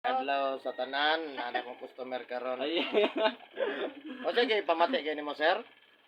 Adlaw sa tanan, ana akong customer karon. Ay. O sige, pamati kay nimo, sir.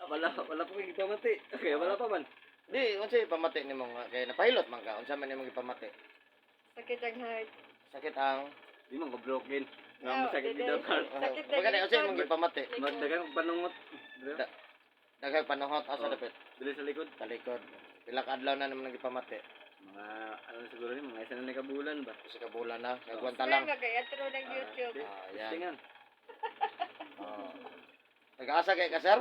Wala, wala pa kay pamati. Okay, wala pa man. Di, unsa pamati nimo nga kay napahilot man ka, unsa man nimong gipamati? Sakit ang heart. Sakit ang Di man ko broken. Nga No, masakit dili. gid ang Sakit Oh, gani unsa imong gipamati? Magdagan og panungot. Daghang panuhot asa Oh. dapit Dili sa likod. talikod. Pila ka adlaw na naman gipamati? Mga ano na siguro ni mga isa na ka bulan ba. Usa ka bulan na, nagwanta Sir, lang. magayatro ng YouTube. Ah, yan. Tingan. Oh. Nag-asa kay ka, sir?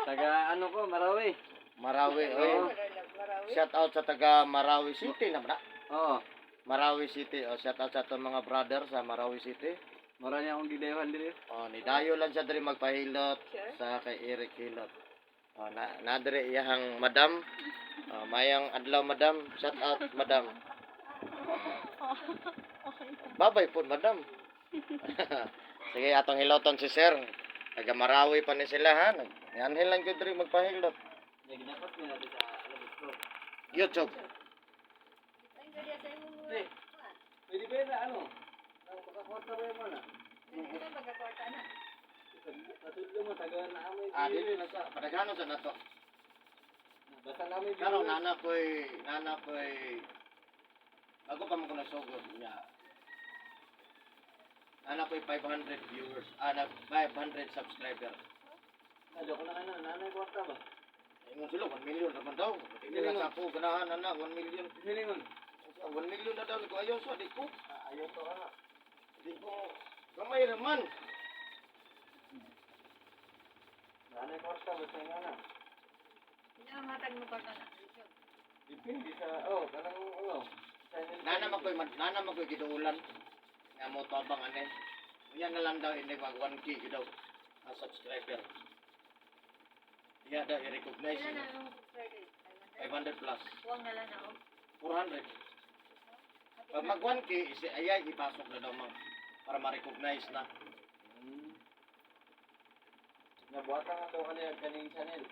Taga ano ko, Marawi. Marawi, oy. Oo. Marawi. Shout out sa taga Marawi City na ba? Oo. Marawi City. Oh, shout out sa atong mga brother sa Marawi City. Mara niya akong gidayohan dili. Oh, ni dayo lang siya diri magpahilot Sure. sa kay Eric Hilot. Oh, na na diri iyahang madam. Oh, mayang adlaw, madam. Shout out, madam. Babay po, madam. Sige, atong hiloton si sir. Taga Marawi pa ni sila ha. Anhel lang gyud diri magpahilot. Ginapas niya natin sa ano ko. YouTube. Ay, gaya sa imo mo. Eh, pwede ba yun na ano? Makakwarta ba yun mo na? Hindi ka magkakwarta na. Tatudlo mo, taga na amoy. Ah, dili na sa padaghano sa nato. Basta namin Karon nana ko'y bago pa man ko nasugod niya. Nana ko'y 500 viewers, ah, na 500 subscriber. Ano ko na kana, nanay kwarta ba? Ingon sila 1 million naman daw. Hindi lang sa ako ganahan na 1 million. Siningon. 1 million na daw ko ayaw sa di ko. Ah, ayaw to ana. Di ko gamay raman. Nanay kwarta ba sa ana? Hindi ka matag mo kwarta na. YouTube. Depende sa oh, kanang ano. Nana man ko'y giduulan. Nga mo tabang ane. Unya na lang daw ini mag 1K gid daw ang subscriber. Diya daw i-recognize Ilan na ini. ang subscriber? 500 plus. Huwag na lang na. Oh. 400. Pag mag 1K, isi, ayay, ipasok na daw ma'am. Para ma-recognize na. Nabuhatan nga daw kanina kaning channel.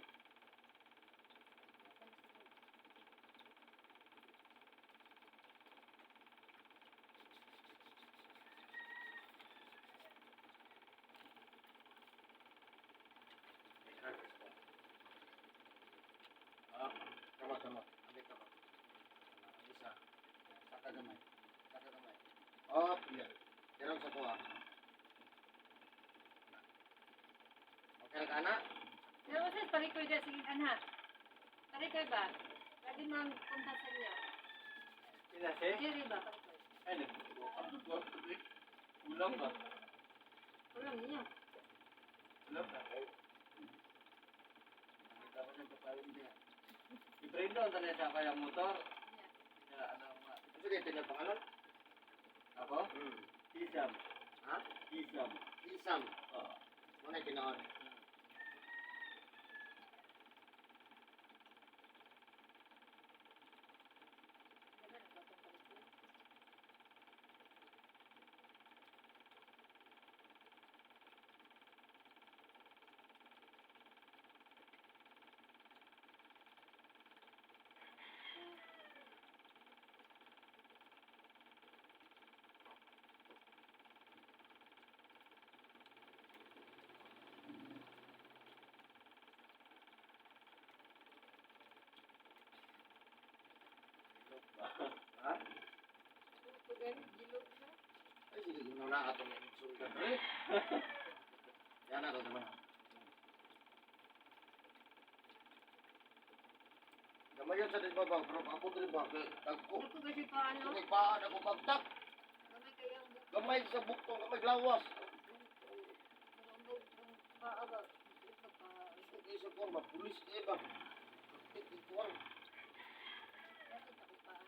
Ah, kama, kama. Ambil kama. Isa. Saka gamay. Saka gamay. Oh, iya. Pero sa kuha. Okay ra ka na? Pero sir, parikoy ka. Sige, anha. Parikoy ba? Pwede mang punta sa inyo. Sila si? Jerry ba? Parikoy. Ano? Ulam ba? Ulam niya. Ulam na. Tapos yung papalit niya. I-brain down tanay sa kaya motor. Ya, ano nga. Sige, tinal pangalan? Ako? Isam. Ha? Isam. Isam. Oo. Muna tinuod. Ha? Ay, sige, ginawa na ato may sultan. Eh. Yan na, naman. Gamayon sa di ba ba? Pero ako diri ba? Kay tagko. Ako kasi paano? Kay paan ako pagtak. Gamay kayo ang buko. Gamay sa buktong, gamay lawas. Ang paa ba? Kay sa kuwan ba? Pulis eh ba? Tik kuwan. Bakit ako paa?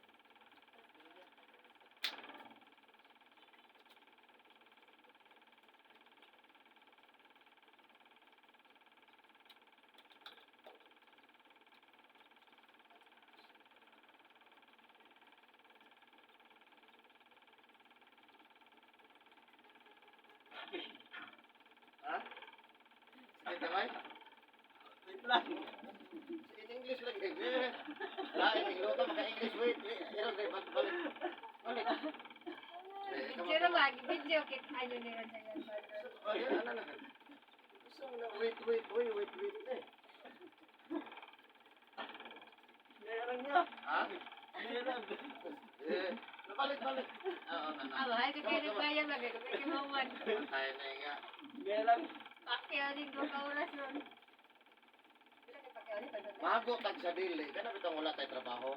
Ha? Sige, gamay. Wait lang. In English lang eh. Lain, igluto maka English wait. Pero kay balik. Balik. Video na ba? Video kit ano nila sa yan. Oh, yan, ano na. Gusto mo na, wait, wait, wait, wait, wait. Eh. Meron niya. Ha? Meron. Eh, balik, balik. Oo, na, na. Ah, mahal ka kayo nagbayad ba? Kaya kayo mawan. Tayo na nga. Meron. Pakyaw din ko ka oras ron. Pila kay pakyaw ni pagdala. Mago tag sa dili, kana bitong wala tay trabaho.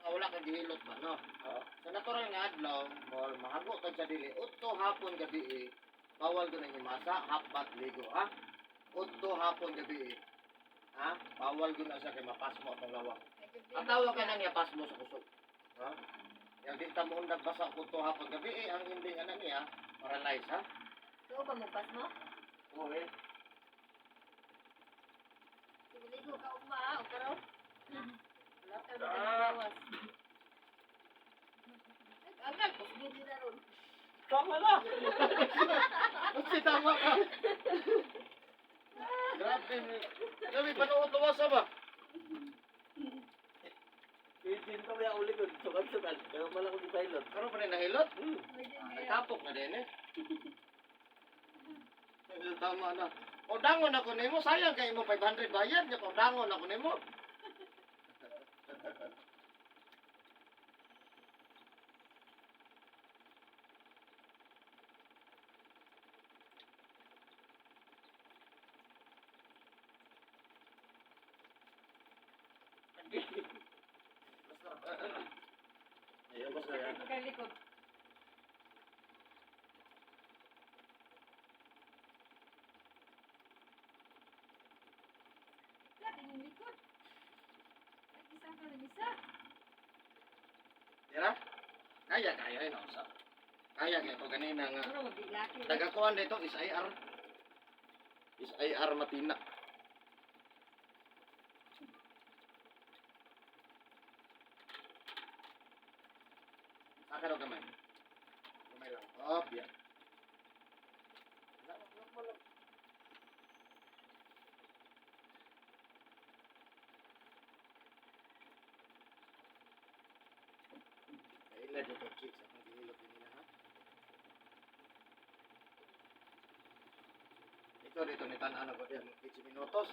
Nga wala kang gihilot ba, no? Oo. Sa natural nga adlaw, mol mahago tag sa dili, udto hapon gabi eh, bawal gyud ang himasa, half bath ligo, ha? Udto hapon gabi eh. Ha? Bawal gyud na siya kay mapasmo atong lawak. Ang tawag ka na niya pasmo sa kusog. Ha? Yang di ta mo undag basa udto hapon gabi eh, ang ending ana niya paralyze, ha? Tuo ba mo pas mo? Oo eh. Siligo ka ugma ah, o karo. Wala ka na bawas. Agal ko sige na ron. Tama na. Kasi tama ka. Grabe. Grabe, panuot luwasa ba? Pitin pa kaya uli ko. Sukat-sukat. Kaya pala ko di pilot. Karon pa rin nahilot? Hmm. Nagtapok na din eh. Tama na. O dangon ako nimo, sayang kay imo 500 bayad nya kung dangon ako nimo. Ayun, basta yan. Kalikod. Wala yung likod. Ay, isa ka rin isa. Tira? Kaya kaya yun sa. Kaya kaya ko ganina nga. Ano, mabiglaki. Tagakuan dito is IR. Is IR Matina. Saka daw gamay. Gamay lang. Up, yan. Kaila dito chicks akong gihilot din nila ha. Ikaw dito ni tan ano ko diyan 15 minutos.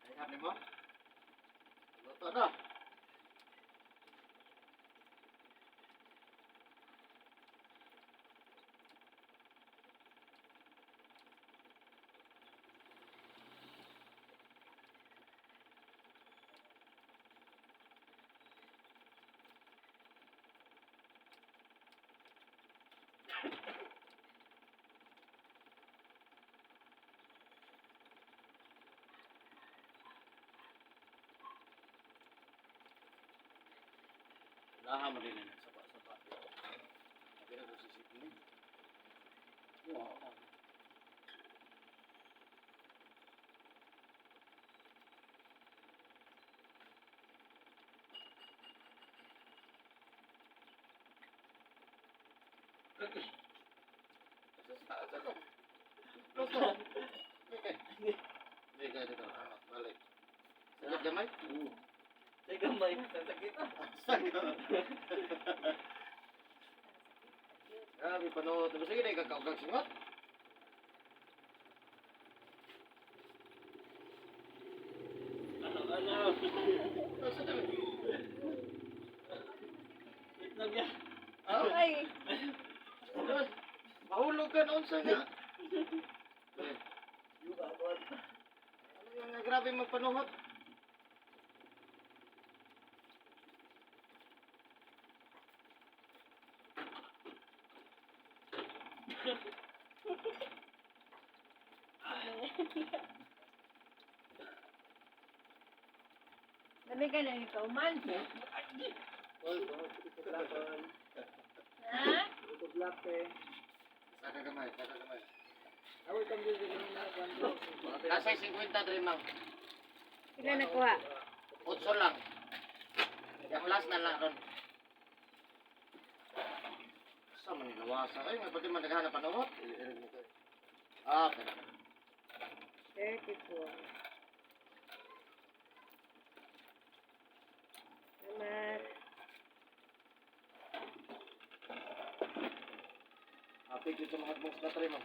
Ay, happy mo? Luto na. Laha mo din na saba-saba. Sabi na ko si Sydney. Wow. Luto. Okay. Hindi dito. Tama, balik. Sagad gamay? Oo. Teka, may sasakit ah. Sagad. Grabe, panood. Sige na, ikakaugang singot. Ano, ano? Asa na? Wait lang yan. Ah? Ay, Mahulog ka noon sa nga. Eh, Yung ako. ano nga, grabe magpanuhot. dami ka na yung kauman. Ha? Saka gamay, saka gamay. Nasa 50 diri mang. Pila nakuha? 8 lang. Yung last na lang ron. Sa man nilawasa. Ay, may pwede man naghahanap panuhot. Ah, pero. 34. Apik yun sa mga mong sa katre mo.